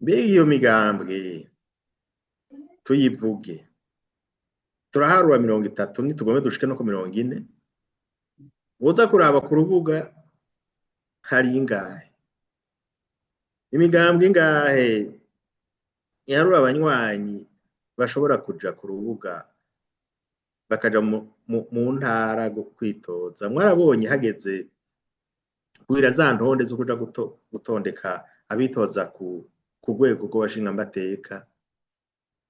Mbega iyo migambwe tuyivuge, turaharura 30, nitugombe dushike no ku 40. Uza kuraba ku rubuga hari ingahe, imigambwe ingahe iharura abanywanyi bashobora kuja ku rubuga bakaja mu ntara kwitoza? Mwarabonye hageze kugira za ntonde zo kuja gutondeka abitoza ku rwego rw'abashingamateka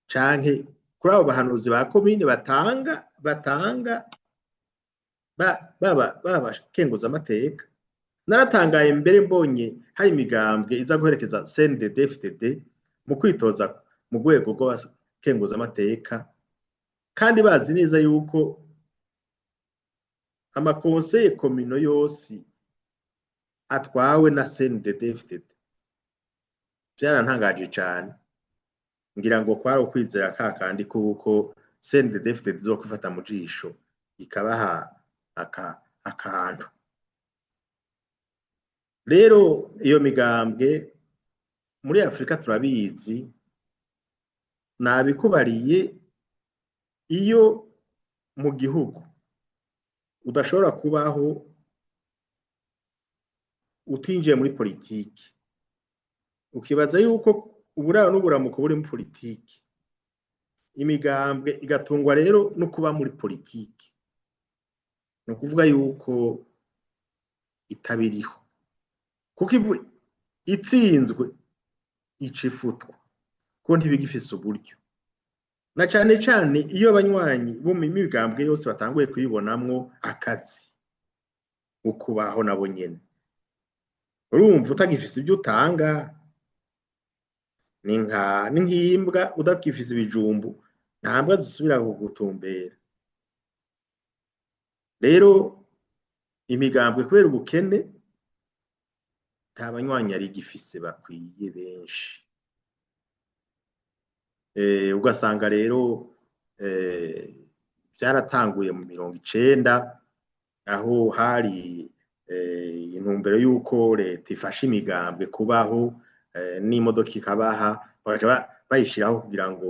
canke kuri abo bahanuzi ba komine batanga baba babakenguzamateka. Naratangaye mbere mbonye hari imigambwe iza guherekeza CNDD-FDD mu kwitoza mu rwego rw'abakenguzamateka, kandi bazi neza yuko ama conseils communaux yose atwawe na CNDD-FDD. Byarantangaje cane, ngira ngo kwari ukwizera ka kandi kuko CNDD-FDD izokwifata mu jisho ikabaha akantu. Rero iyo migambwe muri Afrika turabizi, nabikubariye, iyo mu gihugu udashobora kubaho utinjiye muri politiki, ukibaza yuko uburaro n'uburamuko buri muri politiki, imigambwe igatungwa rero no kuba muri politiki, ni ukuvuga yuko itabiriho, kuko itsinzwe ica ifutwa, kuko ntibigifise uburyo, na cane cane iyo abanywanyi bo mu migambwe yose batanguye kuyibonamwo akazi ukubaho nabo nyene. Urumva utagifise ibyo utanga, ni nka ni nk'imbwa udakifise ibijumbu, nta mbwa zisubira kugutumbera. Rero imigambwe kubera ubukene nta banywanyi yari igifise bakwiye benshi. Ugasanga rero byaratanguye mu 90, aho hari intumbero y'uko leta ifasha imigambwe kubaho, n'imodoka ikabaha, bagaca bayishiraho kugira ngo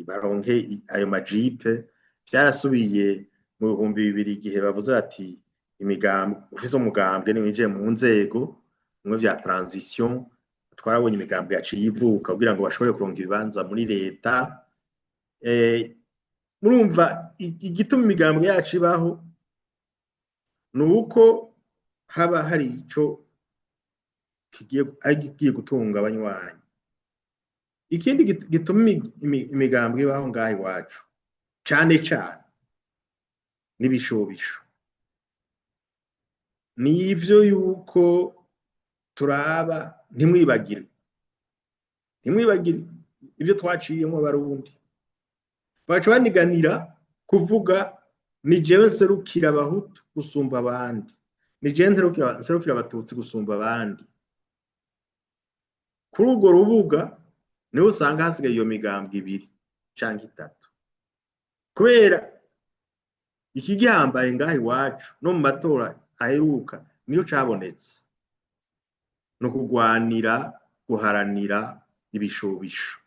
baronke ayo majipe. Byarasubiye mu 2000, igihe bavuze bati imigambwe, ufise umugambwe niwinjiye mu nzego bimwe vya transition. Twarabonye imigambwe yaciye ivuka kugira ngo bashobore kuronka ibibanza muri leta. Murumva igituma imigambwe yacu ibaho ni uko haba hari ico kigiye gutunga abanywanyi. Ikindi gituma imigambwe ibaho ngaha iwacu cane cane n'ibishobisho, nivyo yuko turaba, ntimwibagire ibyo twaciyemo Abarundi, baca baniganira kuvuga ni jewe nserukira Abahutu gusumba abandi, ni jewe nserukira Abatutsi gusumba abandi. Kuri urwo rubuga niho usanga hasigaye iyo migambwe ibiri canke itatu, kubera ikigihambaye ngaha iwacu no mu matora aheruka niyo cabonetse, no kugwanira guharanira ibishobisho,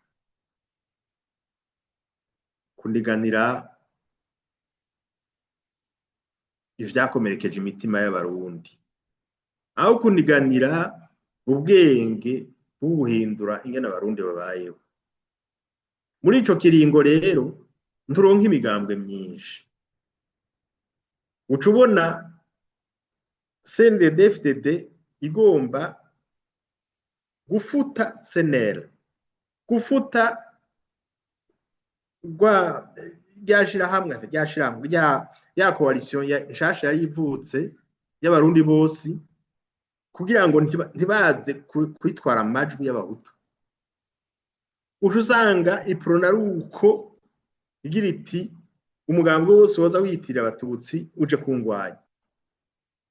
kuniganira ivyakomerekeje imitima y'Abarundi, aho kuniganira ubwenge bwo guhindura ingene Abarundi babayeho. Muri ico kiringo rero nturonka imigambwe myinshi, uca ubona CNDD-FDD igomba gufuta CNL, gufuta rwa rya shirahamwe rya ya coalition nshasha yari ivutse y'Abarundi bose, kugira ngo ntibaze kwitwara amajwi y'Abahutu. Uca usanga Iprona ari uko igira iti umugambwe wose woza wiyitirira Abatutsi uje kungwanya,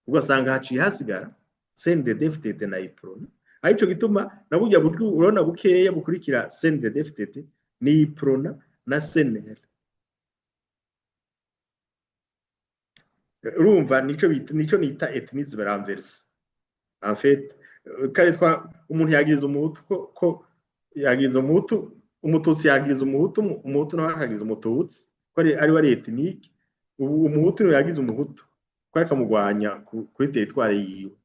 ugasanga haciye hasigara CNDD-FDD na Iprona. Arico gituma na burya buryo urabona bukeya bukurikira CNDD-FDD ni Iprona na CNL. Urumva nico nita ethnisme renversée en fait. Kare twa umuntu yagiriza Umuhutu ko yagiriza Umuhutu, Umututsi yagiriza Umuhutu, Umuhutu nawe akagiriza Umututsi ko ari we ari ethnique. Ubu Umuhutu niwe yagize Umuhutu ko ariko amugwanya kuri territoire yiwe.